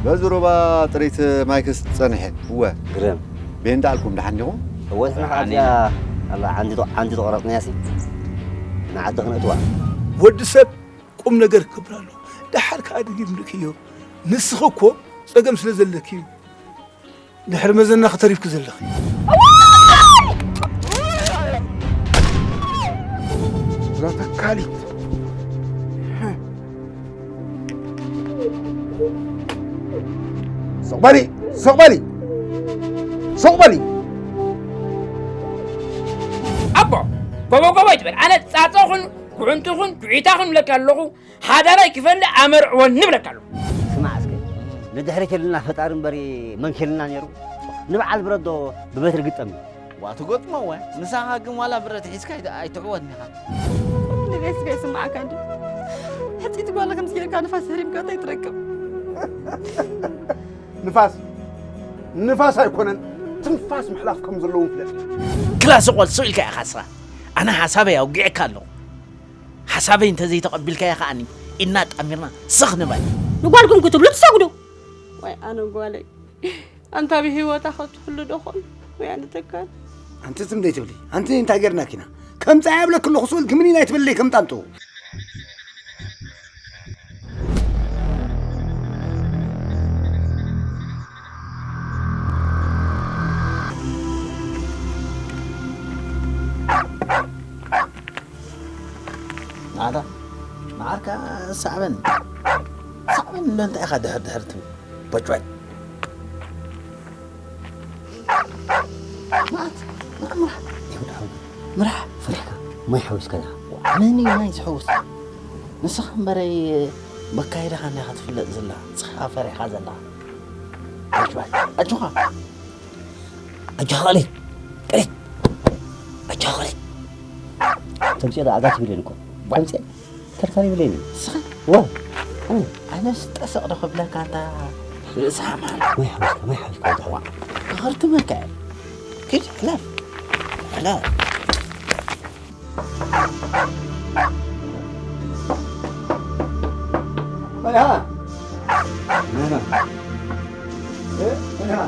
በዚ ሩባ ጥሪት ማይ ክስቲ ጸኒሐ። እወ። ግርም። ቤንዳ ኣልኩም ደሓን ዲኹም? እወ፣ ደሓን እዚኣ ኢና። ኣላ ዓንዲ ጥ-፣ ዓንዲ ተቆረጽናያሲ ንዓዲ ክነእትዋ። ወዲ ሰብ ቁም ነገር ክገብር ኣለዎ። ደሓር ከኣ ድጊም ርክዮ። ንስኺ እኮ ጸገም ስለ ዘለኪ እዩ። ድሕሪ መዘና ከተሪፍኪ ዘለኺ። እዛ ተካሊት። ሱቕ በሊ፣ ሱቕ በሊ፣ ሱቕ በሊ። ኣቦ፣ ጎቦ ጎቦ ይትበል። ኣነ ጻጸኹን፣ ጉዕንትኹን፣ ጉዒታኹን እብለካ ኣለኹ። ሓዳራይ ክፈሊ ኣመርዕወኒ እብለካ ኣለኹ። ስማዕ እስከ፣ ንድሕሪት የልና ፈጣሪ እምበሪ መን ከልና ነይሩ? ንበዓል ብረዶ ብበትሪ ግጠም። ዋ ትገጥሞ እወ፣ ምሳኻ ግን ዋላ ብረት ሒዝካ ኣይት-፣ ኣይትዕወትን ኢኻ። ንገስ ገስ ስማዕካ እንዲ። ሕፂት ጓል ከምዚ ጌርካ ንፋስ ህሪምካ እንታይ ትረክብ? ንፋስ፣ ንፋስ ኣይኮነን፣ ትንፋስ ምሕላፍ ከም ዘለዎም ፍለጥ። ክላስ ቆል ስቕ ኢልካ ኢኻ ስራ። ኣነ ሓሳበይ ኣውጊዕካ ኣለኹ። ሓሳበይ እንተዘይተቐቢልካዮ ከኣኒ ኢድና ጣሚርና ስኽ ንበል። ንጓልኩም ክትብሉ ትሰግዱ። ወይ ኣነ ጓለይ፣ ኣንታ ብህይወታ ክትህሉ ዶ ኾን? ወይ ኣነ ተካል። ኣንቲ ትም ደይ ትብሊ? ኣንቲ እንታይ ጌርናኪ ኢና? ከምጻ የብለኪ ኣለኹ፣ ስኡል ክምኒን ኣይትበልለይ ከም ጣንጡ። ናታ፣ መዓርካ ሳዕበን፣ ሳዕበን እንዶ እንታይ ኢኻ ድሕር ድሕር ትብል? ቦጭ ቦጭ። መዓት፣ መዓ-፣ ምራሕ። ይሁዳ፣ ምራሕ። ፈሪሕካ፣ ማይ ሓዊስካ ዲኻ? ኣነ እኒ ማይ ዝሕውስ። ንስኻ እምበረይ፣ በካይዳኻ እንዲኻ ትፍለጥ ዘላ። ንስኻ ፈሪሕካ ዘላ። ቦጭ ቦጭ። ኣጆኻ። ኣጆኻ ቀሊል፣ ቀሊል። ኣጆኻ ቀሊል። ተምፅኦ ዶ ኣጋ ትብለኒ እኮ። ተምፅኦ። ተርተር ይብለኒ። ንስኻ? ዋ። ኣነስ ጠሰቕ ዶ ክብለካ፣ ኣንታ ርእሲ ሓማል። ማይ ሓዊስካ፣ ማይ ሓዊስካ፣ ወዲ ሓወይ። ክኸርትመካ እየ። ኪድ፣ ሕለፍ። ሕለፍ። መን ኢኻ? መን ኢኻ? እ? መን ኢኻ?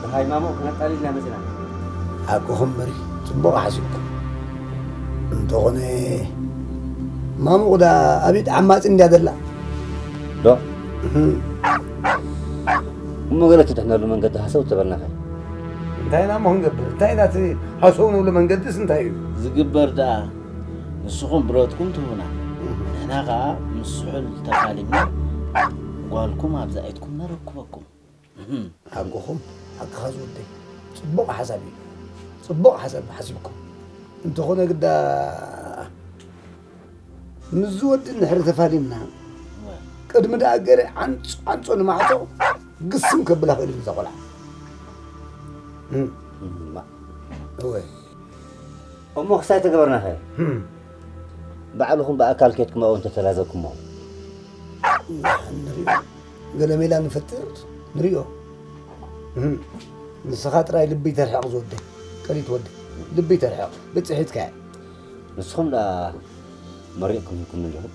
ደሃይ ማሞ ክነጣልል ኢና መጺና። ሓቅኹም በሪ፣ ጽቡቕ ሓሲብኩም። እንተኾነ፣ ማሙቕ ዳ ኣቢት ዓማጺ እንድያ ዘላ? ዶ? እህም። እሞ ገለ ትድሕነሉ መንገዲ ሃሰው ተበልናኸ? እንታይ ኢና እሞ ክንገብር? እንታይ ኢና እቲ ሃሰው ንብሎ መንገድስ እንታይ እዩ? ዝግበር ደኣ ንስኹም ብረትኩም ትህቡና፣ ንሕና ኸኣ ምስ ስሑል ተፋሊምና ጓልኩም ኣብዛ ኢድኩም ነረክበኩም። እህም። ሓቅኹም፣ ሓቅኻ ዝወደይ። ጽቡቕ ሓሳብ እዩ። ጽቡቕ ሓሳብ ሓሲብኩም። እንተኾነ ግዳ ምስዚ ወዲ እንድሕር ተፋሊምና፣ እወ። ቅድሚ ደኣ ገለ ዓንጾ ዓንጾ ንማዕጾ ግስም ከብላ ክእል እዩ እዛ ቆልዓ። እም። እማ። እወ። እሞ ክሳይ ተገበርናኸ? ህም። ባዕልኹም ብኣካል ኬድኩም ኣብኡ እንተተላዘብኩሞ። ንሪኦ። ገለ ሜላ ንፈጥር፣ ንሪኦ። እህም። ንስኻ ጥራይ ልቢ ተርሕቕ ዝወደይ። ቀሊት ወደይ። ልቢ ተርሕቕ። ብጽሒትካ እያ። ንስኹም ደኣ መሪቕኩም ሂብኩም እንዲኹም።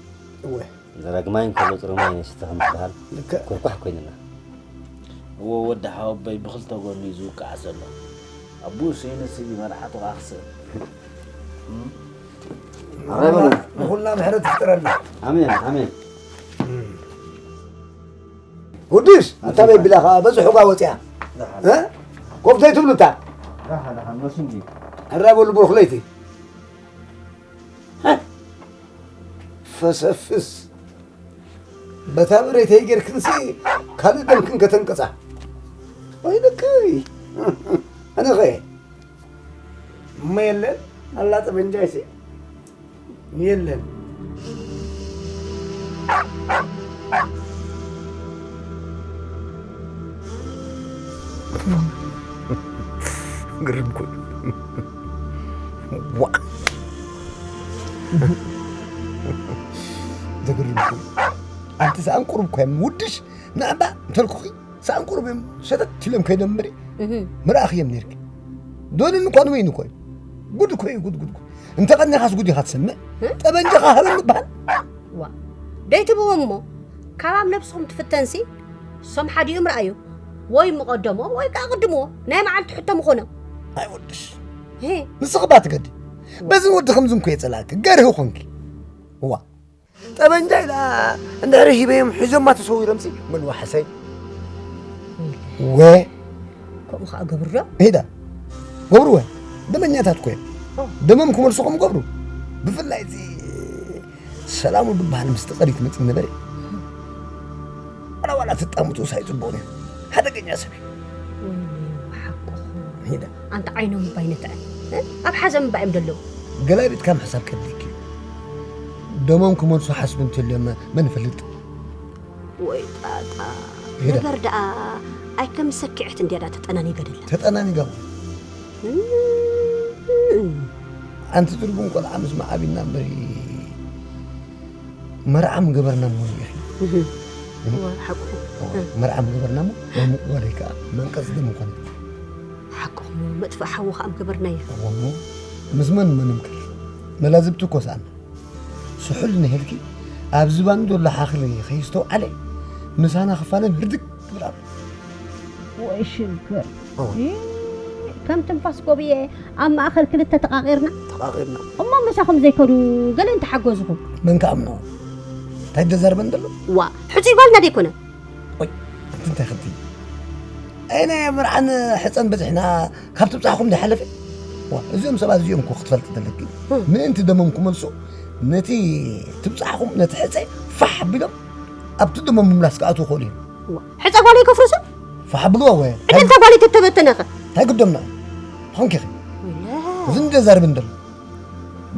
እወ። ዘረግማይ እንከሎ ጽሩማይ ነሽተ ከም ዝበሃል ልክዕ። ኩርኳሕ ኮይንና። እወ፣ ወዲ ሓወቦይ ብኽልተ ጎኑ እዩ ዝውቃዕ ዘሎ። ኣቦኡ ስኢኑ ስቢ መርዓቱ ከኣ ክስእን። እም? ኣረ በሉ። ንኹልና ምሕረት ይፍጠረልና። ኣሜን፣ ኣሜን። እም። ውድሽ፣ ኣታ በይ ቢላ ኸዓ በዚ ሑጋ ወፂኣ። ደሓን። እ? ኮፍ ዘይትብሉ እታ። ደሓን፣ ደሓን፣ መሱ እንጂ። ኣረ በሉ ብሩኽ ለይቲ። ፈሰፍስ። በታ ብረይተይ ጌርክንሲ ካልእ ደምክን ከተንቅጻ። ወይለከይ። ኣነኸ። እሞ የለን፣ ኣላ ጠበንጃይሲ። የለን። ግርም እኮ እዩ። ዋ። ዘግርም እኮ እዩ። ኣንቲ ሰኣን ቁሩብ እኮ እዮም ውድሽ ንኣባ እንተልኩኺ ሰኣን ቁሩብ እዮም ሸተት ኢሎም ከይዶም እምበሪ እህ። ምርኣኽዮም ነይርኪ። ዶልን እኳ ንበይኑ እኮ እዩ። ጉድ እኮ እዩ፣ ጉድ፣ ጉድ፣ ጉድ። እንተ ቀኒኻስ ጉድ ኢኻ ትሰምዕ። እህ? ጠበንጃኻ ሃበኒ ይበሃል። ዋ። ደይትብዎም እሞ፣ ካብ ኣብ ነብስኹም ትፍተንሲ፣ እሶም ሓዲኦም ረኣዩ። ወይ ምቐደሞ፣ ወይ ከኣ ቅድምዎ። ናይ መዓልቲ ሕቶ ምኾነ። ኣይ ወድሽ። ሄ። ንስኺ ባ ትገዲ። በዚ ወዲ ከምዚ እንኮ የጸላእኪ። ገርሂ ኾንኪ። ዋ። ጠበንጃ ኢላ እንድሕሪ ሂበዮም ሒዞማ ተሰዊሮምሲ፣ ምን ዋሕሰይ። ወ። ከምኡ ኸኣ ገብሩ ዶ? ሄዳ። ገብሩ ወ። ደመኛታት እኮ እዮም። ኦ። ደሞም ክመልሱ ከም ገብሩ። ብፍላይ እዚ ሰላሙ ዝበሃል ምስቲ ቀሪት መጽእ ነበረ። ዋላ ዋላ ትጣምቱ ሳይጽቡቕ ነይሩ። ሓደገኛ ሰብ እዩ። ወይኔ፣ ሓቅኹም። ሄዳ። ኣንታ ዓይኖም እባ ይንትዐ። እ? ኣብ ሓዘን እባ እዮም ዘለዉ። ገላቢጥካ ምሕሳብ ከድልየኪ እዩ። ደሞም ክመልሱ ሓስቡ እንተልዮም መን ይፈልጥ? ወይ ጣጣ። ሄዳ። ነገር ደኣ ኣይከም ሰኪዐት እንድያ ደኣ ተጠናኒገ ደላ። ተጠናኒጋ። እም። ኣንቲ ትርጉም ቆልዓ ምስ መዓቢና እምበሪ መርዓ ምገበርና እሞ ኢኺ። እህ። እህ። እወ፣ ሓቁ። እወ፣ እህ። መርዓ ምገበርና እሞ፣ ናይ ምቕባለይ ከኣ መንቀጽ ደም ምኾነ። ሓቁ፣ መጥፍእ ሓዊ ከኣ ምገበርናዮ። እወ፣ እሞ ምስ መን መን ምክር? መላዝብቲ እኮ ሰኣና። ስሑል ነሄልኪ፣ ኣብ ዝባኑ ዘሎ ሓኽሊ ከይስተውዓለ፣ ምሳና ክፋለም ህርድግ ትብል ኣላ። ወይ ሽግር። እወ። ይ-፣ ከም ትንፋስ ጎብየ ኣብ ማእኸል ክልተ ተቓቒርና። ተቓቒርና። እሞ ምሳኹም ዘይከዱ ገለ እንተሓገዝኹም። መን ክኣምኖ? እንታይ ደዛርበን ዘሎ? ዋ፣ ሕጹይ ጓልና ደይኮነ? ኦይ፣ ኣንቲ እንታይ ክትይ? ኣይ ናይ መርዓን ሕጸን በዚሕና ካብ ትብጻሕኹም ዝሓለፈ? ዋ፣ እዚኦም ሰባት እዚኦም እኮ ክትፈልጥ ዘለኪ። እም። ምእንቲ ደሞም ክመልሱ ነቲ ትብጻሕኹም ነቲ ሕጸ ፋሕ ቢሎም ኣብቲ ደሞም ምምላስ ክኣትዉ ይኽእሉ እዮም። ዋ፣ ሕጸ ጓለይ ከፍርሱ? ፋሕ ብልዎ ወ። ዕድል እታ ጓለይ ተተበተነኸ? እንታይ ግዶምና? ኾንኪ ኢኺ። ወይለ። እዚ እንደ ዛርብ እንደሎ።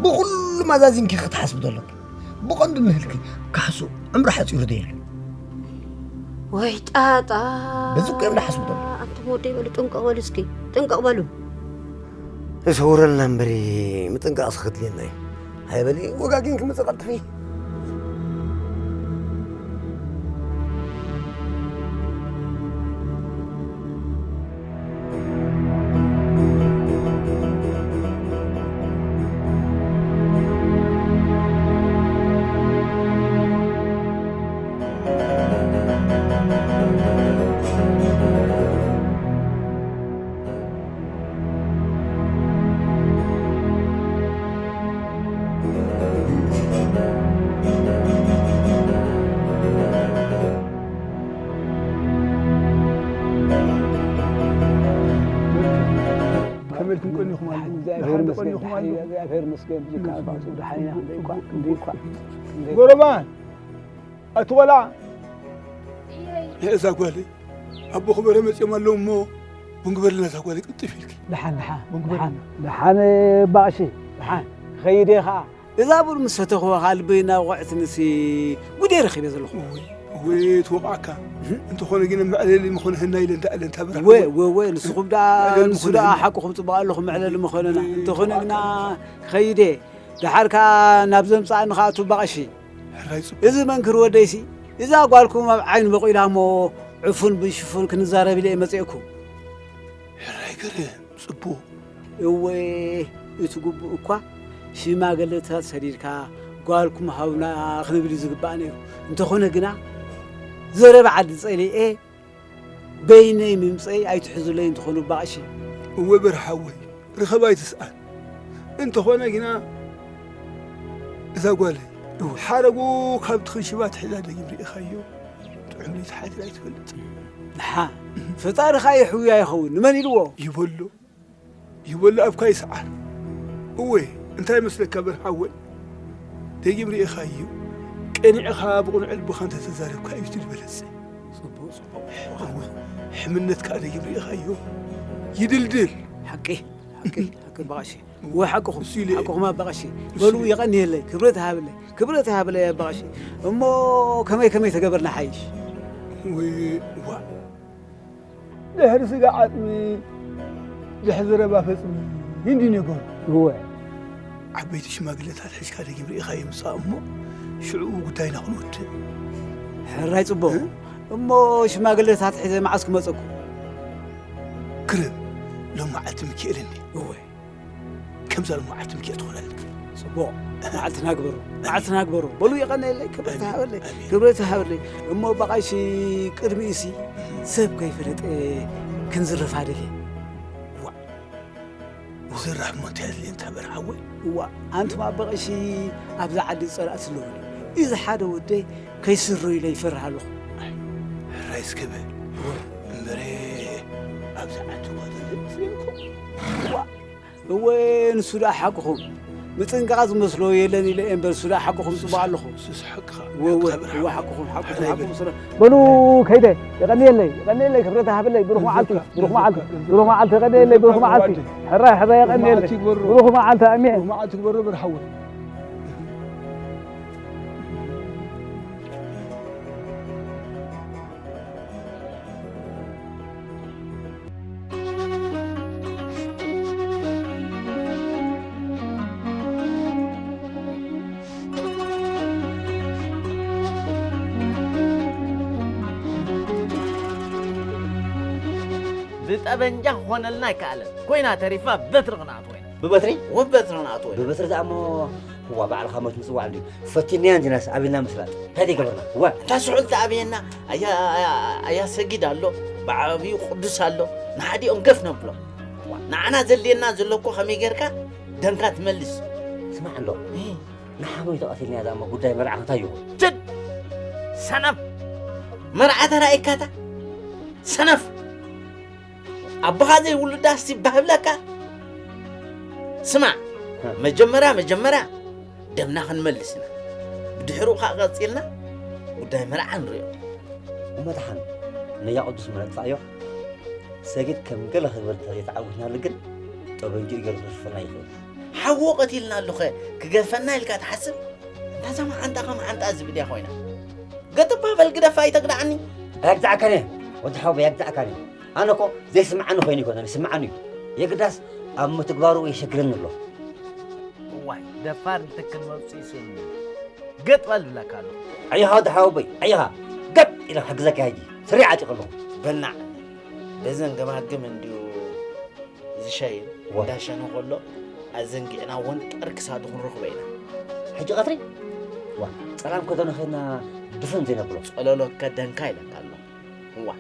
ብኹሉ ማዛዚንኪ ክትሓስቢ ዘለኪ። ብቐንዱ ንህልኪ ካሕሱ ዕምሪ ሓጺሩ ዶ የለን? ወይ ጣጣ። በዚ እኮ እዮም ዝሓስቡ ዘለዉ። ኣንቱም ወደይ በሉ፣ ጥንቅቕ በሉ እስኪ። ጥንቅቕ በሉ። እሰውረልና እምበሪ፣ ምጥንቃቕ ስኽድልየና እዩ። ሃይ በሊ፣ ወጋጊን ክመጽእ ቀልጥፊ። ከመይ ኢልኩም ቀኒኹም ኣለኹም? እግዚኣብሔር ይመስገን፣ ቀኒኹም ኣለኹም? እግዚኣብሔር ይመስገን፣ ብጀካ ኣባቱ ደሓን ኢና። ክንደይ እኳ፣ ክንደይ እኳ፣ ክንደይ እኳ። ጎረባን፣ ኣቲ ቆልዓ፣ እዛ ጓለይ፣ ኣቦ ክበረ መጺኦም ኣለዉ እሞ፣ ቡን ግበርልና እዛ ጓለይ ቅልጥፍ ኢልኪ። ደሓን፣ ደሓን፣ ቡን ግበርልና። ደሓን፣ ደሓን፣ ባእሺ፣ ደሓን፣ ክኸይድ እየ ኸዓ። እዛ ቡን ምስ ሰተኽዎ ኸዓ ልበይ እናወቕዐትንሲ ጉደይ ረኺበ ዘለኹ። እወ፣ እወ፣ ትወቕዓካ። እንተኾነ ግን መዕለሊ ምኾንህና ኢለ እንዳ ኣለ እንታ በርሃ። እወ፣ እወ፣ እወ፣ ንስኹም ደኣ፣ መዕለሊ ንሱ ደኣ ምኾንህና። ሓቅኹም ጽቡቕ ኣለኹም መዕለሊ ምኾንና። እንተኾነ ግና ክኸይድ እየ። ደሓር ከኣ ናብ ዘምጽኣኒ ከኣ እቱ ባቕሺ። ሕራይ ጽቡቕ። እዚ መንክር ወደይሲ፣ እዛ ጓልኩም ኣብ ዓይኑ በቂላ እሞ ዕፉን ብሽፉን ክንዛረብ ኢለ እየ መጺኤኩም። ሕራይ ገርም። ጽቡቕ። እወ፣ እቲ ግቡእ እኳ ሽማግለታት ሰዲድካ ጓልኩም ሃቡና ክንብል እዩ ዝግባእ ነይሩ። እንተኾነ ግና ዘረባ ዓዲ ጸሊኤ በይነይ ምምጸይ ኣይትሕዙለይ እንተኾኑ ባቕሺ። እወ በርሓወይ፣ ርኸባ ኣይትስኣን። እንተኾነ ግና እዛ ጓለይ እወ። ሓረጉ ካብ ትኽንሽባ ትሕዛ ደጊም ርኢኻዮ። ጥዑም ለይቲ ሓዲራ ኣይትፈልጥ። ንሓ፣ ፈጣሪ ኸኣ ይሕውያ ይኸውን። ንመን ኢልዎ? ይበሎ። ይበሎ ኣብካ ይስዓር። እወ፣ እንታይ መስለካ በርሃወይ? ደጊም ርኢኻዮ። ቀኒዕኻ ብቕኑዕ ልብኻ እንተተዛረብካ እዩ እቲ ዝበለጸ። ጽቡቕ፣ ጽቡቕ። እወ፣ ሕምነት ከኣ ደጊም ርኢኻዮ። ይድልድል። ሓቂ፣ ሓቂ፣ ሓቂ ባቕሺ። ወሓቅኹም እሱ ኢለ እየ። ሓቅኹም ኣባ ቀሺ። እሱ በሉ ኢለ። የቐንየለይ፣ ክብረት ይሃብለይ፣ ክብረት ይሃብለይ ኣባ ቀሺ። እሞ ከመይ ከመይ ተገበርና ሓይሽ? ወይ ዋ። ድሕሪ ስጋ ዓጽሚ፣ ድሕሪ ዘረባ ፈጽሚ፣ እንዲ ነገሩ። እወ። ዓበይቲ ሽማግለታት ሒዝካ ደጊም ርኢኻ ይምጻእ እሞ፣ ሽዑ ጉዳይና ክንወድእ። ሕራይ ጽቡቕ። እ? እሞ ሽማግለታት ሒዘ መዓስ ክመጸኩም? ክርብ፣ ሎም መዓልቲ ሚካኤል እንዲ። እወ። ከምዛ ሎም መዓልቲ ሚካኤል ትኾነልና። ጽቡቕ። መዓልትና ግበሩ። መዓልትና ግበሩ። በሉ የቐንየለይ፣ ክብረት ኣሜን። ይሃበለይ። ኣሜን። ክብረት ይሃበለይ። እሞ በቓ እሺ፣ ቅድሚኡ ሲ ሰብ ከይፈለጠ ክንዝርፍ ኣደልየ። ዋ። ዝራሕ እሞ እንታይ ኣድልየ እንታ በል ሓወይ? እዋ፣ ኣንቱም ኣባ ቀሺ ኣብዛ ዓዲ ጸላእቲ ኣለዉ። እዚ ሓደ ወደይ ከይስሮ ኢለ ይፈርህ ኣለኹ። ኣይ፣ ሕራይ እስከ በል። እዋ። እምበረ ኣብዛ ዓዲ እኳ ዘሎ ይመስለኩም? እዋ። እወ፣ ንሱ ደኣ ሓቅኹም። ምጥንቃቕ ዝመስሎ የለን ኢለ እየ እምበር፣ ንሱ ደኣ ሓቅኹም ጽቡቕ ኣለኹ። ንሱስ ሓቅኻ፣ እወ፣ እወ፣ ሓቅኻ እወ፣ ብርሃን። ሓቅኹም፣ ሓቅኹም፣ ሕራይ ሓቅኹም በል። ስለ-፣ በሉ፣ ከይደ፣ የቐንየለይ፣ የቐንየለይ፣ ክብረት ይሃበለይ፣ ብሩኽ መዓልቲ፣ ብሩኽ መዓልቲ፣ ብሩኽ መዓልቲ፣ የቐንየለይ፣ ብሩኽ መዓልቲ። ሕራይ፣ ሕራይ፣ የቐንየለይ። ብሩኽ መዓልቲ ግበሩ። ብሩኽ መዓልቲ፣ ኣሜን። ብሩኽ መዓልቲ ግበሩ፣ በል ሓወይ። ብጠበንጃ ክኾነልና ኣይከኣለን። ኮይና ተሪፋ በትሪ ክንኣትዎ ኢና። ብበትሪ? ወበትሪ ክንኣትዎ ኢና። ብበትሪ ደኣ እሞ፣ እዋ፣ ባዕልኻ ሞት ምጽዋዕ እንድዩ። ፈቲንያ እንዲናስ ኣቢልና ምስላጥ። እንታይ ዘይገበርና? እዋ። እንታ ስሑል ተኣብየና፣ ኣያ፣ ኣያ፣ ኣያ ሰጊድ ኣሎ፣ ብዓብዩ ቅዱስ ኣሎ። ንሓዲኦም ገፍ ነብሎ። ንዓና ዘድልየና ዘሎ እኮ ከመይ ጌርካ ደንካ ትመልስ። ስማዕ ኣሎ። እ። ንሓመይ ተቐቲልናያ ዳሞ ጉዳይ መርዓ እንታይ ይኹን? ትድ! ሰነፍ! መርዓ ተራእይካታ? ሰነፍ! ኣቦኻ ዘይውልዳ እስቲ ባህብለካ? ስማዕ፣ ሀ። መጀመርያ፣ መጀመርያ ደምና ክንመልስ ኢና። ብድሕሪኡ ኸዓ ቀጺልና ጉዳይ መርዓ ንሪኦ። እሞ ደሓን፣ ነያ ቅዱስ መነጥፋእዮ። ሰጊድ ከም ገለ ክግበር እንተዘይተዓዊትናሉ ግን፣ ጠበንጅኡ ገይሩ ክገድፈና ይኽእል። ሓዎ ቀቲልና ኣሉኸ ክገድፈና ኢልካ ትሓስብ? እንታ እዛ መዓንጣ ከም መዓንጣ ዝብል እያ ኮይና። ገጥባ በል ግደፋ ኣይተግድዓኒ። ኣየግድዓካን እየ፣ ወዲ ሓወቦይ ኣየግድዓካን እየ። ኣነ እኮ ዘይስምዓኒ ኮይኑ ኣይኮነን፣ ይስምዓኒ እዩ። የግዳስ ኣብ ምትግባሩ የሸግረኒ ኣሎ። እዋይ፣ ደፋር እንትክን መብፅኡ ይስእኑ። ገጥ በል ብለካ ኣለኹ። ኣየኻ ወዲ ሓወቦይ፣ ኣየኻ። ገጥ ኢለ ክሕግዘካ ሕጂ። ስሪዕ ዓጢቑ ኣለኹ። በልናዕ። በዘን ገማግም እንድዩ ዝሸይን ዋ። እንዳሸነ ከሎ፣ ኣዘንጊዕና ወንጠር ክሳዱ ክንረኽቦ ኢና። ሕጂ ቀትሪ? ዋ፣ ጸላም ከተነኸና ድፍን ዘይነብሎ። ጸለሎከ ደንካ ኢለካ ኣሎ። ዋ፣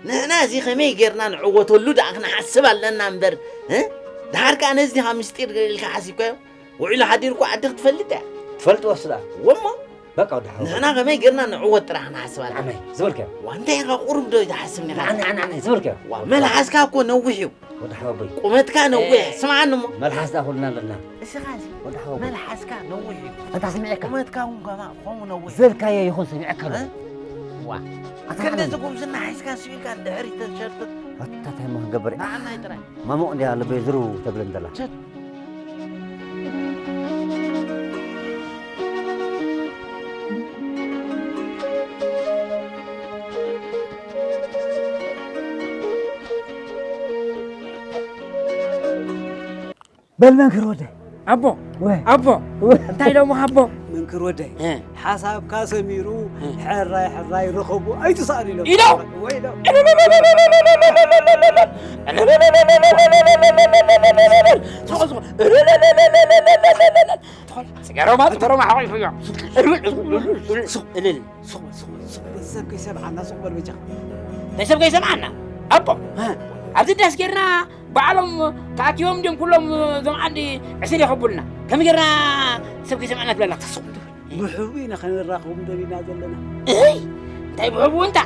ንሕና እዚ ከመይ ጌርና ንዕወተሉ ደኣ ክንሓስብ ኣለና እምበር፣ እ? ደሓር ከኣ ነዚ ዲኻ ምስጢር ኢልካ ሓሲብካዮ? ውዒሉ ሓዲሩ እኮ ዓዲ ክትፈልጥ እያ። ትፈልጥ ወስዳ። ወሞ? በቃ ወዲ ሓወቦይ። ንሕና ከመይ ጌርና ንዕወት ጥራሕ ንሓስብ ኣለና። ንዓናይ ዝበልካዮ። ዋ፣ እንታይ ኢኻ ቁሩብ ዶ ይትሓስብ ኔኻ? ንዓናይ፣ ንዓናይ ዝበልካዮ። ዋ፣ መልሓስካ እኮ ነዊሕ እዩ። ወዲ ሓወቦይ። ቁመትካ ነዊሕ። እ፣ ስምዓኒ እሞ። መልሓስ ደኣ ኩልና ኣለና። እስኻ እዚ ወዲ ሓወቦይ። መልሓስካ ነዊሕ እዩ። ኣንታ ሰሚዐካ። ቁመትካ እውን ከማ-፣ ከምኡ ነዊሕ። ዝበልካዮ ይኹን ሰሚዐካ ኣለኹ። እ? ዋ። ኣታ ክንዲ ዓለም። እዚ ጉብዝና ሒዝካ ስኢልካ ንድሕሪት ተንሸርትት። ኣታ እንታይ እሞ ክንገብር? ንዓናይ ጥራይ። ማሙቕ እንድያ ልበይ ዝርው ተብለኒ ዘላ። ቸት። በል መንክር ወደይ። ኣቦ፣ ወ-፣ ኣቦ፣ ወ-፣ እንታይ ኢሎምኻ ኣቦ? መንክር ወደይ፣ እ። ሓሳብካ ሰሚሩ፣ እ። ሕራይ ሕራይ ርኸቡ ኣይትስኣኑ ኢሎም። ኢሎም? ወይ ኢሎም። ስቕ፣ ስቕ። ጽገሮማ፣ ጽገሮማ ሓቂፉ እዮም። እልል። ሱቕ በል፣ ሱቕ በል፣ ሱቕ በል፣ ሰብ ከይሰምዓና፣ ሱቕ በል በጃኻ። እንታይ ሰብ ከይሰምዓና? ኣቦ፣ እ። ኣብዚ ዳስ ጌርና ባዕሎም ተኣኪቦም ድዮም ኩሎም እዞም ዓዲ ዕስል የኸቡልና? ከመይ ጌርና ሰብ ከይሰምዓና ትብለና? ኣታ ሱቕ በል። ብሕቡእ ኢና ከነራኽቦም ደሊና ዘለና። እይ! እንታይ ብሕቡእ እንታ?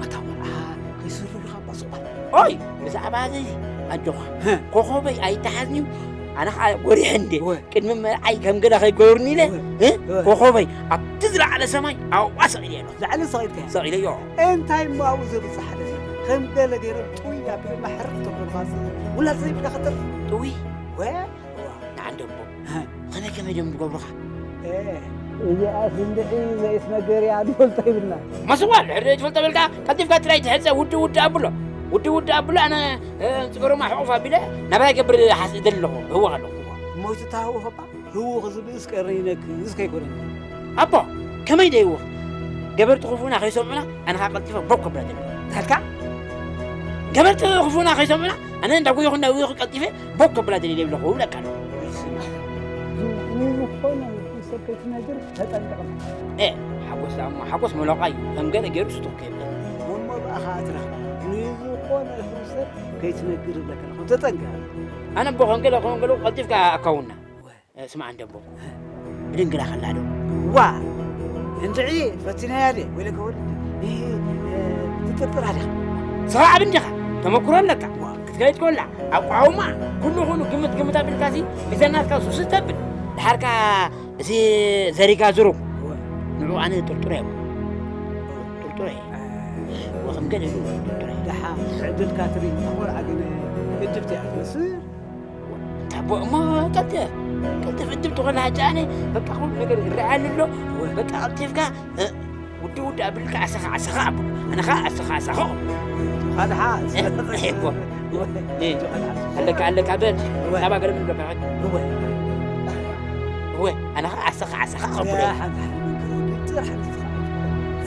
ኣታ ቆልዓ ከይስሩ ኢኻ እባ ሱቕ በል። ኦይ! ብዛዕባ እዚ ኣጆኻ። እ። ኮኾበይ ኣይተሓዝንዩ፣ ኣነ ኸዓ ጎሪሐ እንዴ። ወ። ቅድሚ መርዓይ ከም ገለ ከይገብርኒ ኢለ፣ ወ-፣ እ? ወ-፣ ኮኾበይ ኣብቲ ዝለዓለ ሰማይ ኣብኡ ሰቒለዮ ኣለኹ። ላዕሊ ሰቒልካዮ? ሰቒለዮ። እንታይ እሞ ኣብኡ ዘብጽሕ ሓደሽ? ከም ገለ ገይሮም ጥውይ ኣቢሎም ማሕረር ተኮንካ ውላድ ዘይብላ ከተርፍ። ጥውይ? ወ-፣ እዮም ዝገብሩኻ። እዚኣስ እንድዒ ዘይትነገር እያ፣ ዝፈልጦ ይብልና። መስዋል ሕደ ትፈልጦ በልካ፣ ቀልጢፍካ ጥራይ ትሕጸ፣ ውዲ ውዲ ኣብሎ። ውዲ ውዲ ኣብሎ፣ ኣነ ጽገሮማ ሕቑፍ ኣቢለ ናባይ ገብር ሓስ እደሊ ኣለኹ፣ እህወኽ ኣለኹ። ሞይቱ ታህወኸባ? ህውኽ ዝብእስ ቀርኒ ይነክስ ከይኮነኒ። ኣቦ፣ ከመይ ደይውኽ? ገበርቲ ክፉና ከይሰምዑና፣ ኣነ ኸኣ ቀልጢፈ ቦክ ከብላ ደሊ። ታልካ? ገበርቲ ክፉና ከይሰምዑና፣ ኣነ እንዳጎየኹ እንዳጎየኹ ቀልጢፈ ቦክ ከብላ ደሊ ይብለኹ፣ ይብለካ ኣሎ። ንዝኾነ ሰብ ከይትነግር ተጠንቀቕ። ኤ፣ ሓጎስ ደኣ እሞ፣ ሓጎስ መለቋ እዩ። ከም ገለ ገይሩ ስጡቕ ከይብል። እሞ ብኣኻ ትረኽባ። ንዝኾነ ሰብ ከይትነግር ይብለካ ኣለኹ። ተጠንቀቕ። ኣነ ኣቦ፣ ከም ገለ፣ ከም ገለ ቀልጢፍካ ኣካውና። እ፣ ስማዕ እንደ ኣቦ። ብድንግላ ከላ ዶ? ዋ! እንድዒ ፈቲናያ ድየ? ወይለከ ወዲ፣ እ፣ እ፣ ትጥርጥራ ዲኻ? ሰብኣብ እንዲኻ? ተመክሮ ኣለካ? ዋ! ክትከይድ ከላ፣ ኣቋውማ፣ ኩሉ ኩሉ ግምት ግምት ኣቢልካሲ፣ ብዘናትካ ሱስ ተብል። ድሓርካ እዚ ዘሪጋ ዝሩግ፣ ዋ! ንዑ ኣነ ጥርጥረ እየ። ጥርጥረ እየ። አ፣ ወኸም ገለ ኢሉ ጥርጥረ እየ። ደሓ፣ ዕድልካ ትርኢ፣ ተኾርዓ ግን፣ እድብቲ እያ ትመስል። ታቦ እሞ ቀልጥፍ፣ ቀልጥፍ እድብ ትኾን ሓጂ ኣነ በቃ ኩሉ ነገር ይረኣየኒ ኣሎ። በቃ ቀልጢፍካ፣ እ፣ ውዲ ውዲ ኣቢልካ ኣሰኻ ኣሰኻ ኣቦ። ኣነ ኸዓ ኣሰኻ ኣሰኻ። ኻድሓ። እ፣ ኣለካ ኣለካ በል። ወይ። ናባ ገለ ምን ኣለካ? ወይ። ወይ፣ ኣነ ኸዓ ኣሰኻ ኣሰኻ ከብሎ። ያ ሓንቲ ሓንቲ ጥራሕ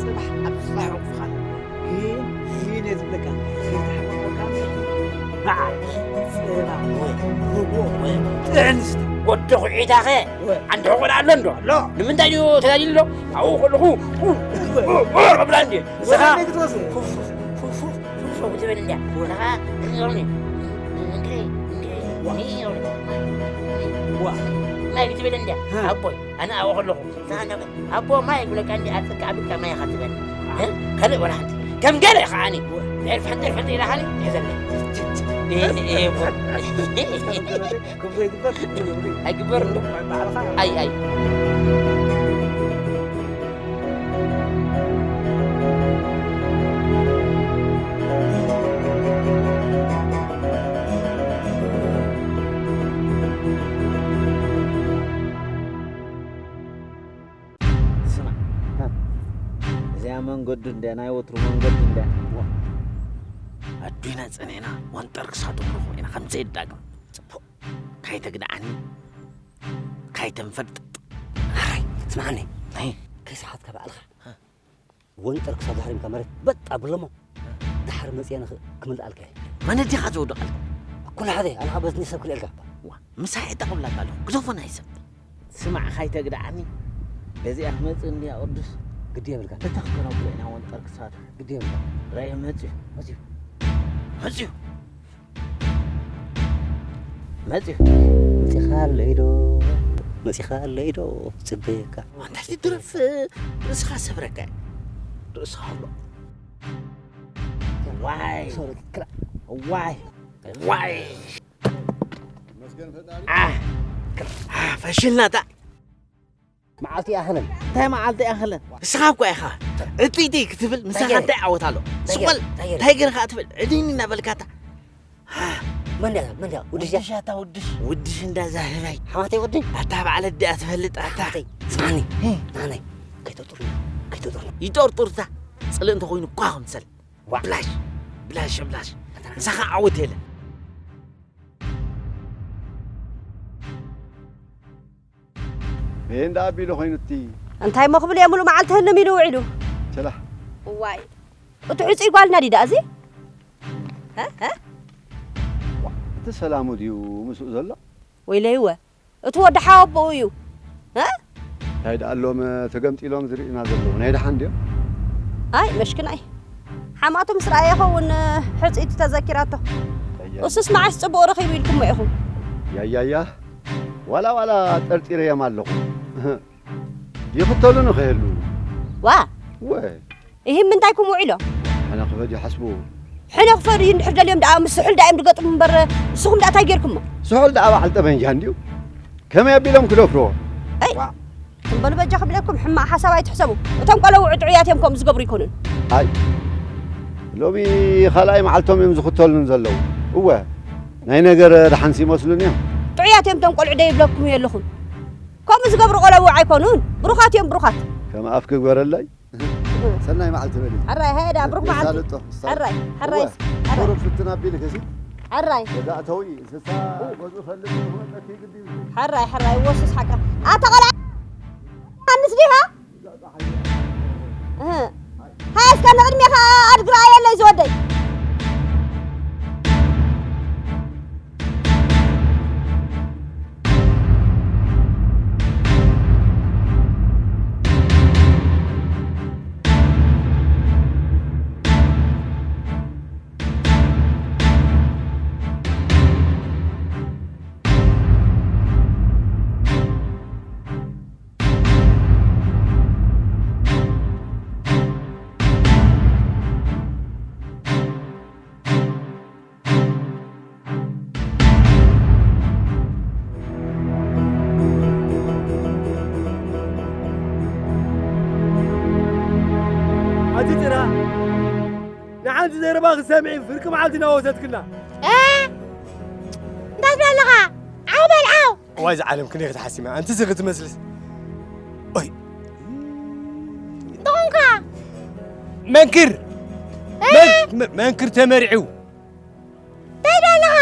ጽባሕ ኣብ ጽባሕ ወቅፍኻ። ግን፣ ግን እየ ዝብለካ፣ ዘይተሓመምካ በዓል ጸባ፣ ርጎ፣ ጥዕንስቲ። ወዲ ኹዒታኸ፣ ወይ። ዓንዲ ሕቖ ኣሎ እንዶ? ኣሎ። ንምንታይ ድዩ ተዳልዩ ኣሎ? ኣብኡ ከለኹ፣ ኡ፣ ኡ፣ ኡ፣ እብላ እንድየ። ንስኻ፣ ወይ። ፉፍ፣ ፉፍ፣ ፉፍ፣ ፉፍ፣ ፉፍ ክትብል እንድያ። ወይ። ንኻ፣ እንድሪ፣ እንድሪ፣ ዋ። እንድሪ፣ ዋ። ማይ ክትብል እንድያ። ሃ። ኣቦይ። ኣነ ኣብኡ ከለኹ፣ ንስኻ እንዳ-፣ ኣቦ ማይ ይብለካ እንዲ ኣጽቃ ብልካ ማይ ኢኻ ትበል። እ? ካልእ ወላ ሓንቲ። ከም ገለ ከዓኒ። ወይ። ደርፍ ሓንቲ፣ ደርፍ ሓንቲ ኢላ ኻኒ ትሕዘኒ። እ፣ እ፣ እቦ። ከምኡ ይግበር? ኣይግበር እንዶ። ባዕልኻ። ኣይ፣ ኣይ። ስማዕ፣ እዚኣ መንገዱ እንድያ፣ ናይ ወትሩ መንገዱ እንድያ። ዋ፣ ኣዱና ጸኒሕና ወንጠር ክሳቱ ክንረኽቦ ኢና፣ ከም ዘይዳግም። ጽቡቕ። ካይተግድዓኒ፣ ካይተንፈልጥጥ። ኣይ፣ ስምዓኒ። ኣይ። ከይሰሓትካ ባዕልኻ። ሃ። ወንጠር ክሳብ ዘሕሪምካ መሬት በጥ ኣብሎሞ። ደሓር መጽየ ንኽ-፣ ክምልኣልካ እየ። መን ኣዲኻ ዘውድቐልካ? ኩሉ ሓደ፣ ኣነ ኸኣ በዝኒ ሰብ ክልኤልካ። ዋ፣ ምሳሕ የጠቕብላካ ኣለኹ። ግደፎ ናይ ሰብ። ስማዕ፣ ኻይተግድዓኒ። በዚኣ ክመጽእ እንድያ ቅዱስ። ግዲ የብልካ። በታ ክነብሎ ኢና ወንጠር ክሳብ። ግዲ የብልካ። ራእየ መጽዩ። መጽዩ። መጽዩ። መጽዩ። መጺኻለይ ዶ? መጺኻለይ ዶ? ጽበየካ። ኣንታ እዚ ድረፍ ርእስኻ ሰብረካ። ርእስኻ ኣሎ። ዋይ። ሶሪ፣ ክላ-፣ ዋይ። ዋይ። አ፣ አ፣ ፈሽልና ታ። መዓልቲ ይኣኽለን። እንታይ መዓልቲ ይኣኽለን? ንስኻ እኮ ኢኻ። እጥይጥይ ክትብል ምሳኻ እንታይ ገይረ? እንታይ ዓወት ኣሎ? እንታይ ገይረ? ስቆል እንታይ ገይረ? እንታይ ገይረ ኸኣ ትብል? ዕድኒ እናበልካታ። መን ድያ? መን ድያ? ውድሽ ድያ? ውድሽ ኣታ ውድሽ። ውድሽ እንዳ ዛህባይ። ሓማተይ ወዲ? ኣታ በዓል ኣዲኣ ትፈልጥ ኣታ። ሓማተይ፣ ስማዕኒ። እ። ናናይ። ከይተጥሩና፣ ከይተጥሩና። ይጠርጡርታ። ጽልእ እንተኾይኑ እኳ ክምሰል። ዋ። ብላሽ። ብላሽ፣ ብላሽ። ኣታ ናናይ። ምሳኻ ዓወት የለን። ይሄ እንዳ ኣቢሉ ኮይኑ እቲ እንታይ እሞ ክብል እየ፣ ሙሉእ መዓልቲ ህንም ኢሉ ውዒሉ። ቸላ። እዋይ፣ እቲ ሕጹይ ጓልና ድዩ ደኣ እዚ? እ? እ? ዋ፣ እቲ ሰላሙ ድዩ ምስኡ ዘሎ? ወይለይወ፣ እቲ ወዲ ሓወቦኡ እዩ። እ? እንታይ ደኣ ኣሎም ተገምጢሎም ዝርእዩና ዘለዉ? ናይ ደሓን ድዮም? ኣይ፣ መሽክናይ። ሓማቱ ምስ ረኣየ ይኸውን፣ ሕጽይቲ ተዘኪራቶ። ኣያ። እሱስ መዓስ ጽቡቕ ረኺቡ ኢልኩሞ ኢኹም? ያያያ። ዋላ ዋላ ጠርጢረዮም ኣለኹ። ይኽተሉኒ ከይህሉ። ዋ። ወ። እሂ፣ ምንታይ ክም ውዒሎ? ሕነ ክፈድ ይሓስቡ። ሕነ ክፈድ እዩ እንድሕር ደልዮም ደኣ ምስ ስሑል ደኣ እዮም ዝገጥሙ እምበር፣ ንስኹም ደኣ እንታይ ጌርኩሞ? ስሑል ደኣ በዓል ጠበንጃ እንድዩ። ከመይ ኣቢሎም ክደፍርዎ? ኣይ። ዋ። ትም በሉ በጃ ክብለኩም፣ ሕማቕ ሓሳብ ኣይትሕሰቡ። እቶም ቆለውዑ ጥዑያት እዮም ከምኡ ዝገብሩ ይኮኑን። ኣይ። ሎሚ ካልኣይ መዓልቶም እዮም ዝኽተሉን ዘለዉ። እወ። ናይ ነገር ደሓንሲ ይመስሉን እዮም። ጥዑያት እዮም እቶም ቆልዑ ደይብለኩም የለኹን። ከምኡ ዝገብሩ ቆለቡ ኣይኮኑን። ብሩኻት እዮም፣ ብሩኻት። ከም ኣፍ ክግበረለይ። ሰናይ መዓልቲ በሊ። ሕራይ፣ ሃይዳ፣ ብሩኽ መዓልቲ። የሳልጦ፣ የሳልጦ። ሕራይ፣ ሕራይ፣ እወ፣ ሕራይ። ቁሩብ ፍትን ኣቢልክ እዚ። ሕራይ። ገዛ እተዊ፣ እንስሳ ገዝኡ ፈልጥ፣ ክመጸኪ ግዲ እዩ። ሕራይ፣ ሕራይ፣ ወሱስ ሓቃ። ኣታ ቆልዓ፣ ኣንስ ዲኻ? እህ። ሃያ እስከ ንቕድሜኻ ኣድግራ ኣየለይ ዝወደይ። ኣቲ ጭራ፣ ንሓንቲ ዘረባ ክሰምዒ ፍርቂ መዓልቲ እናወሰድክላ። እ? እንታይ ትብል ኣለኻ? ዓው በል ዓው። እዋይ፣ ዝዓለም ክንደይ ክትሓስብ እያ። ኣንቲ እዚ ክትመስልስ። ኦይ። እንተኾንካ? መንክር! እ? መን-፣ መ-፣ መንክር ተመሪዑ። እንታይ ትብል ኣለኻ?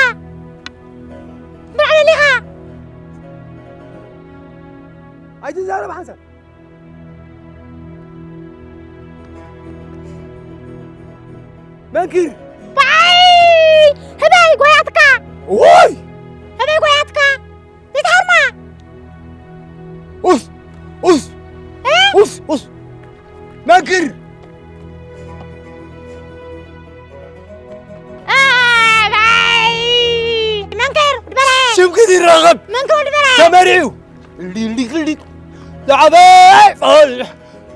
መርዓ ደሊኻ? ኣይትዛረብ ሓንሳብ። መንክር! ባይ! ህበይ ጓያትካ! ኦይ! ህበይ ጓያትካ! ይትሃርማ! ኡስ! ኡስ! እ? ኡስ! ኡስ! መንክር! ኣባይ! መንክር፣ ወዲ በርሀ! ሽምክት ይራኸብ! መንክር፣ ወዲ በርሀ! ተመሪዑ! ልሊክ፣ ልሊክ። ላዕበይ! ኦል!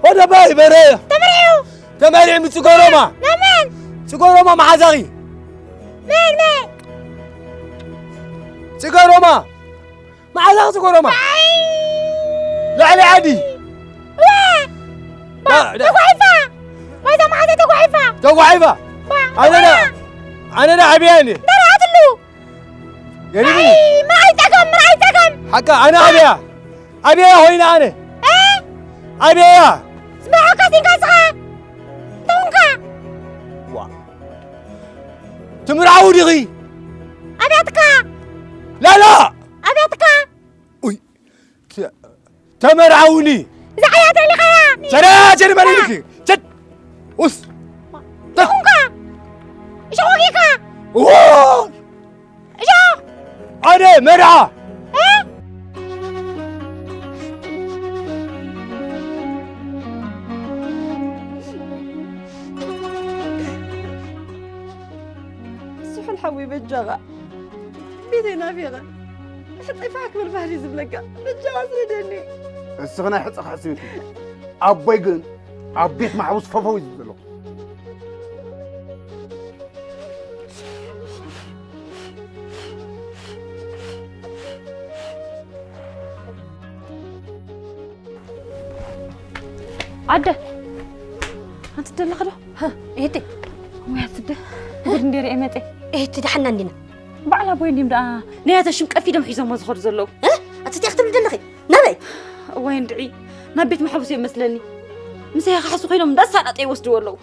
ወደ ባይ በረ! ተመሪዑ! ተመሪዑ ምስ ጽገሮማ! መመን? ጽገሮማ መሓዛኺ! መን፣ መን? ጽገሮማ! መዓዛ ክትጎረማ። ኣይ! ልዕሊ ዓዲ። ዋ! ባ-፣ ዳ-፣ ዳ-፣ ተጓሒፋ! ዋይዛ መዓዛ ተጓሒፋ! ተጓሒፋ! ባ-፣ ኣነ ዳ-፣ ዋ! ኣነ ዳ ዓብያ እየ። ደራትሉ! ገሪሙ። ኣይ፣ ምርኣይ ጸገም፣ ምርኣይ ጸገም! ሓቃ፣ ኣነ ዓብያ። ዓብያ ኮይነ ኣነ። እ? ዓብያ። ስምዖ ካሲንካ ስኻ! ተውንካ! ዋ። ትምርዓዊ ዲኺ? ኣብያትካ! ላላ! ኣብያትካ! ኡይ፣ ተ-፣ ተመርዓውኒ። እዛ ዓያተ ሊኻያ! ሸዳ፣ ሸዳ በል ኢልኪ። ሸድ! ኡስ! ተኹንካ! እሾኽ ወጊእካ! ዎ! እሾኽ! ኣነ መርዓ! እ? ስሑል ሓወይ በጃኻ። ቤተይ ናፊቐ። ሕጸይ ፋሕ ክብል ባህሊ ዝብለካ። በጃኻ ስደደኒ። እስኺ ናይ ሕጸ ክሕስብ ኢልኪ። ኣቦይ ግን ኣብ ቤት ማሕቡስ ፈፈው እዩ ዝብል ዘሎ። ኣደ፣ ኣንቲ ደለኺ ዶ? ሃ፣ እህቲ። ወይ ኣቲ ኣደ፣ ጉድ እንዴ ርኤ መጤ። እህቲ፣ ደሓና እንዲና? በዓል ኣቦይ እንዲም ደኣ ናይ ኣተ ሽም ቀፊዶም ሒዞሞ ዝኸዱ ዘለዉ። እ? ኣቲ እንታይ ክትብሊ ደለኺ? ናበይ? እዋይ እንድዒ፣ ናብ ቤት ማሕቡስ እዮም መስለኒ። ምሳይ ክሓሱ ኮይኖም እንዳሳጣጠ ይወስድዎ ኣለዉ።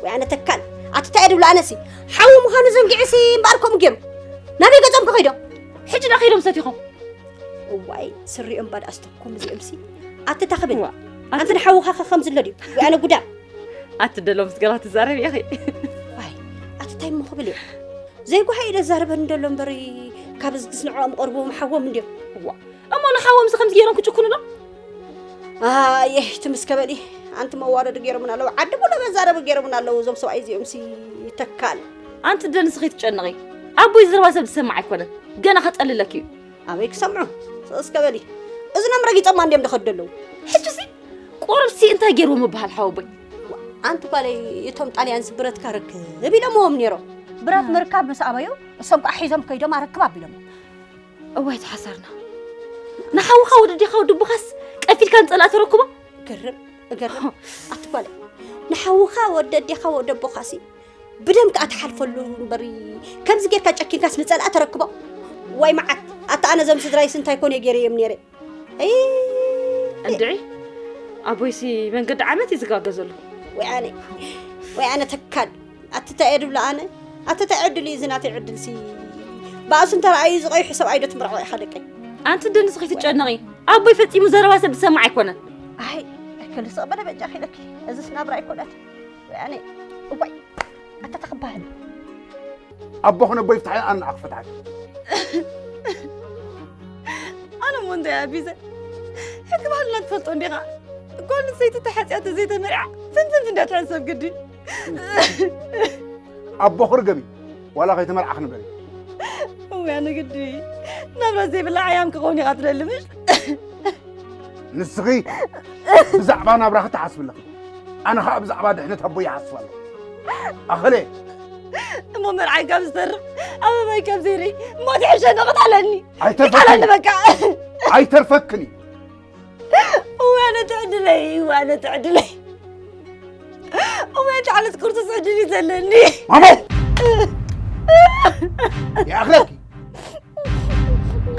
ወይ ኣነ ተካል፣ ኣቲ እንታይ እየ ድብሎ ኣነሲ? ሓዊ ምዃኑ ዘንጊዑሲ እምበኣር ከምኡ ገይሩ። ናበይ ገጾም ከ ከይዶም? ሕጂ ዳ ከይዶም ሰቲኾም? እዋይ፣ ስሪኦም ባዳ ኣስተኩም እዚኦምሲ። ኣቲ እንታይ ክብል? ዋ፣ ኣንቲ ኣቲ ንሓውኻ ከ ከም ዝሎ ድዩ? ወይ ኣነ ጉዳም? ኣቲ ደሎ ምስ ገላ ትዛረብ ኢኺ። ዋይ፣ ኣቲ እንታይ እሞ ክብል እየ? ዘይጓሃ ኢለ ዛረበኒ ደሎ እምበሪ፣ ካብ ዝግዝንዖም ቀርቦም ሓዎም እንድዮም። እዋ፣ እሞ ንሓዎም ከምዚ ገይሮም ክጭኩኑሎም? ኣየ፣ ትምስ ከበሊ፣ ኣንቲ መዋረዲ ገይሮምን ኣለዉ። ዓዲ ሙሉ መዛረቢ ገይሮምን ኣለዉ። እዞም ሰብኣይ እዚኦምሲ ይተካል። ኣንቲ ደንስኺ ትጨነቒ። ኣቦይ ዝረባ ሰብ ዝሰማዕ ኣይኮነን። ገና ከጠልለኪ እዩ። ኣበይ ክሰምዑ? ስቕ እስከ በሊ። እዝኖም ረጊጾማ እንድዮም ደኸዱ ኣለዉ። ሕጂሲ ቁሩብሲ እንታይ ገይርዎ ምበሃል ሓወቦይ? ኣንቲ ጓለይ፣ እቶም ጣልያንሲ ብረትካ ርክብ ኢሎምዎም ነይሮም። ብረት ምርካብ ምስ ኣበዩ፣ እሶም ከዓ ሒዞም ከይዶም ኣረክብ ኣቢሎሞ። እዋይ ተሓሳርና። ንሓውኻ ወዲ ኣዴኻ ወዲ ኣቦኻስ ቀፊድካ ንጸላእ ተረክቦ? እገርም፣ እገርም። ኣቲ ጓለይ፣ ንሓውኻ ወዲ ኣዴኻ ወዲ ኣቦኻሲ ብደም ከኣ ትሓልፈሉ እምበሪ፣ ከምዚ ጌርካ ጨኪንካስ ንጸላእ ተረክቦ? ዋይ መዓት፣ ኣታ ኣነ ዘም ስድራይስ እንታይ ኮነ ገይረዮም ነይረ? እይ! እንድዒ ኣቦይሲ መንገዲ ዓመት እዩ ዝጋገ ዘሎ። ወይ ኣነ ወይ ኣነ ተካል ኣትታይ እየ ድብሎ ኣነ ኣትታይ ዕድል እዩ እዚ ናተይ ዕድል ሲ ብኣሱ እንተረኣዩ ዝቐይሑ ሰብኣይ ዶ ትምርዖ ኢኻ ደቀይ። ኣንቲ እንደ ንስኺ ትጨነቒ ኣቦይ ፈጺሙ ዘረባ ሰብ ዝሰማዕ ኣይኮነን። ኣይ ኣይከልስቕ በለ በጃ ኺለኪ እዚስ ናብራ ኣይኮነት። ወይ ኣነ እዋይ ኣታ ተኽባህል ኣቦ ኾነ ኣቦ ይፍትሓ ኣነ ንዓኽ ክፈትሓ ኣነ ሞ እንታይ ኣቢዘ ሕጊ ባህልና ትፈልጦ እንዲኻ። ጓል ኣንስተይቲ ተሓፅያ ተዘይተመርዓ ፍንፍንፍ እንዳትሕሰብ ግዲ። ኣቦ ክርገሚ ዋላ ከይተመርዓ ክንበል እውያ ንግዲ ናብራ ዘይብላ ዓያም ክኸውን ኢኻ ትደሊ ምሽ ንስኺ ብዛዕባ ናብራኺ ትሓስቢ ኣለኺ ኣነ ኸዓ ብዛዕባ ድሕነት ኣቦይ ይሓስብ ኣለኹ ኣኸለ እሞ መርዓይ ካብ ዝተርፍ ኣበባይ ካብ ዘይርኢ ሞት ይሕሸኒ ቅታለኒ ኣይተርፈክን ቅታለኒ በቃ ኣይተርፈክን እዩ እዋነ ትዕድለይ እዋነ ትዕድለይ እዋነ ትዓለት ቅርሱስ ዕድል እዩ ዘለኒ ማሞ ይኣኽለኪ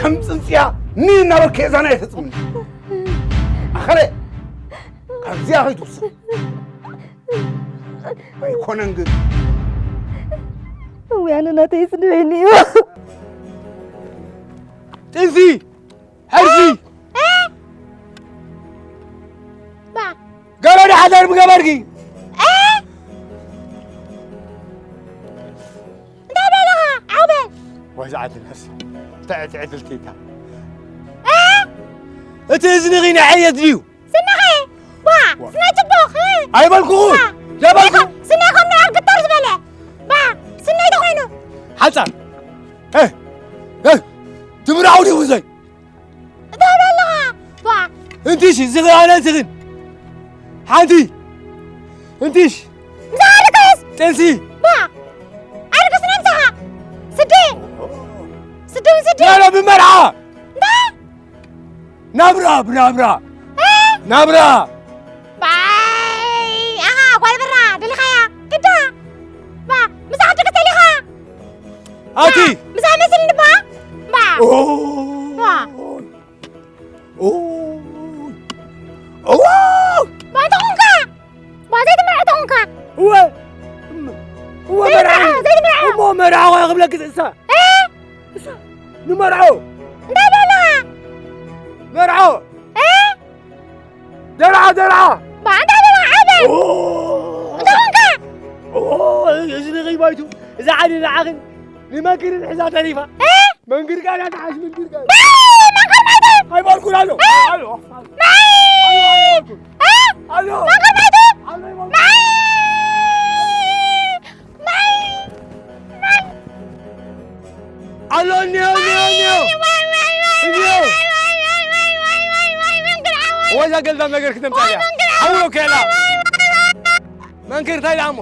ከም ፅንፅያ ኒ እናበልከ የዛና ይፈፅምኒ ኣኸለ ካብዚኣ ከይትውስን ኣይኮነን ግን እውያነ ናተይ ስንበይኒ እዩ ጥንሲ ሕርሲ ገረድ ሓደር ምገበርኪ እንታይ ደለኻ ዓውበል ወይ ዝዓድል ሕርሲ ትዕትዕድል ኬታ እቲ እዝንኺ ንዓየት ድዩ ስነኸ ዋ ስነ ጽቡቕ ኣይበልኩ ደበልኩ ስነ ከም ንዓብ ግተር ዝበለ ባ ስነ ተኾይኑ ሓፃር ትምራው ድዩ ዘይ እንታይ ኣለኻ ዋ እንትሽ ዝኽኣነ እንትኽን ሓንቲ እንትሽ ምሳልክስ ጥንሲ ዋ ኣልክስ ነምሰኻ ስዲ ስዲ ስዲ ያለ ብመርዓ እንታይ ናብራ ብናብራ ናብራ ባይ ኣኻ ጓል ብራ ደሊኻያ ግዳ ባ ምሳሕ ደቂ ተሊኻ ኣቲ ምሳሕ መስል ንባ ባ ዋ እዋ ባ ተኾንካ ባ ዘይትምርዐ ተኾንካ እወ እወ መርዓ ዘይትምርዐ እሞ መርዓ ኾያ ክብለኪ እሳ እሳ ንመርዖ እንታይ ደለኻ መርዖ ደርዓ ደርዓ ባ እንታይ ደለኻ ዓበ እንታይ ኾንካ እዚ ንኸይ ባይቱ እዛ ዓዲ ንዓኽን ንመንክርን ሕዛ ተሪፋ መንክር ቃል ያትሓሽ መንክር ቃል መንክር ማይተ ኣይባልኩን ኣሎ ኣሎ መንክር ማይተ ኣሎ እኒኦ እኒኦ እኒኦ እኒኦ ወዛ ገልባ ነገር ክተምፃያ ሓውሎ ከላ መንክር እንታይ ዳሞ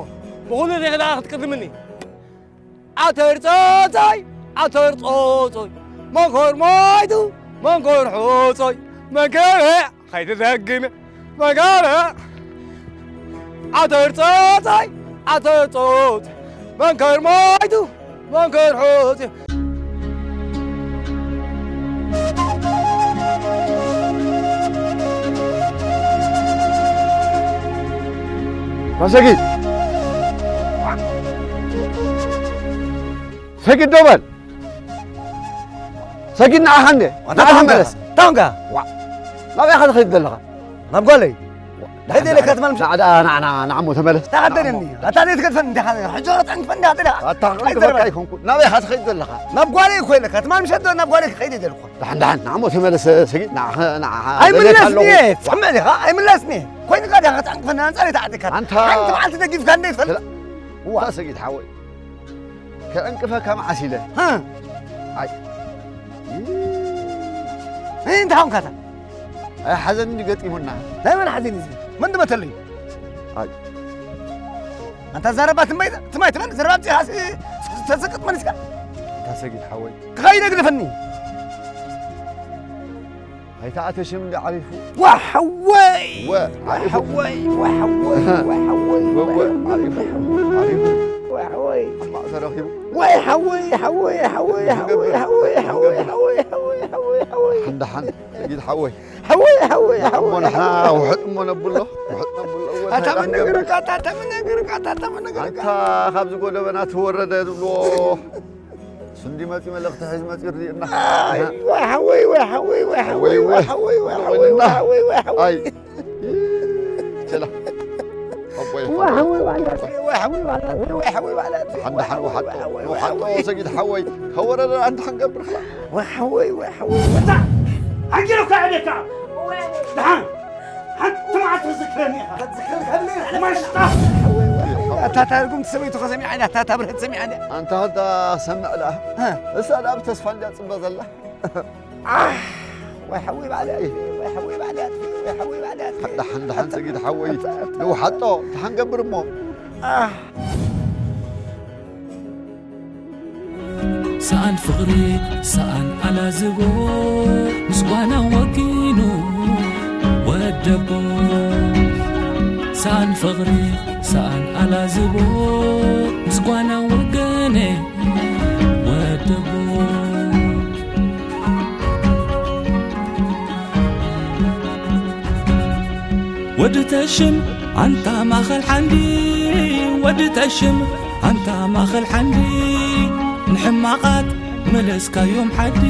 ብኹሉ ዜኽዳ ክትቅድምኒ ኣተር ጾጾይ ኣተር ጾጾይ መንኮር ሞይቱ መንኮር ሖጾይ መንከረ ኸይትደግም መንከረ ኣተር ጾጾይ ኣተር ጾጾይ መንከር ሞይቱ መንከር ሖጾይ ሰጊድ ሰጊድ ዶ በል ሰጊድ ንዓኻ እንደ ንዓኻ መለስ ታንጋ ናበይ ኢኻ ትኸይድ ዘለኻ ናብ ጓለይ ዳሕደ ኢለ ከተማ ንምሻ ንዓሞ ተመለስ ታኸደኒ ኣታ ዘይትገድፈን እንዲኻ ሕጂ ረጥዕን ፈንዳ ትዳ ኣታ ክቕልበካ ኣይኮንኩ ናበይ ኢኻ ትኸይድ ዘለኻ ናብ ጓለይ እኮ ኢለ ከተማ ንምሸ ናብ ጓለይ ክኸይድ ይደልኩ ዳሕን ዳሕን ንዓሞ ተመለስ ሰጊድ ንዓኻ ንዓኻ ኣይምለስኒ እየ ትሰምዕ ዲኻ ኣይምለስኒ ኮይኑ ቃ ዲኻ ክትዕንቅፈኒ ኣንጻር ይተዓድካ ሓንቲ መዓልቲ ደጊፍካ እንደ ይትፈልጥ ዋ ሰጊድ ሓወይ ክዕንቅፈካ መዓስ ኢለ ኣይ እንታይ ኾንካታ ኣይ ሓዘን እንዲ ገጢሙና ናይ መን ሓዘን እዚ መን ድመተለዩ ኣይ ኣንታ ዘረባ ትማይ ትማይ ትበል ዘረባ ብፅኻ ተሰቅጥ መሊስካ ኣንታ ሰጊድ ሓወይ ክኸይደ ግደፈኒ ኣይተኣተሽም እንዲ ዓሪፉ ዋሕወይ ወ ዓሪፉ ዋሕወይ ዋሕወይ ዋሕወይ ወወ ዓሪፉ ዓሪፉ ዋሕወይ ማእሰ ረኺቡ ወይ ሓወይ ሓወይ ሓወይ ሓወይ ሓወይ ሓወይ ሓወይ ሓወይ ሓወይ ሓወይ ሓንዳ ሓን ሰጊድ ሓወይ። ሓወይ ሓወይ ሓወይ እሞ ንሕና ውሕጥ እሞ ነብሎ፣ ውሕጥ ነብሎ። እወ፣ ኣታ እንታይ ምን ነገር ደኣ? ኣታ፣ ኣታ ምን ነገር? ኣታ፣ ኣታ ምን ነገር? ኣንታ ካብዚ ጎደበና ትወረደ ዝብልዎ። ስንዲ መጺ መልእኽቲ ሒዝ መጺ ርዲእና። ኣይ፣ ወይ ሓወይ፣ ወይ ሓወይ፣ ወይ ሓወይ፣ ወይ ወይ። ሓወይ፣ ወይ ሓወይ፣ ወይና። ወይ ሓወይ፣ ወይ ሓወይ። ኣይ። ቸላ። ኣቦይ ወይ ሓወይ ባላት፣ ወይ ሓወይ ባላት፣ ወይ ሓወይ ባላት። ሓንዳ ሓን ውሓጦ፣ ወይ ሓወይ፣ ወይ ውሓጦ ሓወይ። ሰጊድ ሓወይ። ከወረደ ኣንታ ሓንገብርካ። ወይ ሓወይ፣ ወይ ሓወይ። እታ ሓንጊሩካ ዕቤካ። ደሓን ሓንቲ መዓልቲ ትዝክረኒ ኢኻ። ማሽጣ። ኣታ ታርጉም ሰበይቱ ከሰሚዓ ኢላ፣ ኣታ ታብርህት ሰሚዓ ኢላ። ኣንታ ኸዳ ሰምዕ ደኣ። እ። እሳ ደኣ ብተስፋ እንድያ ጽበ ዘላ። ኣሕ! ወይ ሓወይ ባዕለይ ኣጥፊ፣ ወይ ሓወይ ባዕለይ ኣጥፊ፣ ወይ ሓወይ ባዕለይ ኣጥፊ። ሓዳ ሓንዳ ሓን ሰጊድ ሓወይ። ኣታ፣ ኣታ። ንውሓጦ፣ ተሓንገብር እሞ። ኣሕ! ሰኣን ፍቕሪ፣ ሰኣን ኣላዝቦ፣ ምስ ጓና ወጊኑ ወደቦ። ሰኣን ፍቕሪ፣ ሰኣን ኣላዝቦ፣ ምስ ጓና ወገነ ወደቦ። ወዲ ተሽም ኣንታ ማኸል ሓንዲ፣ ወዲ ተሽም ኣንታ ማኸል ሓንዲ፣ ንሕማቓት መለስካዮም ሓዲ።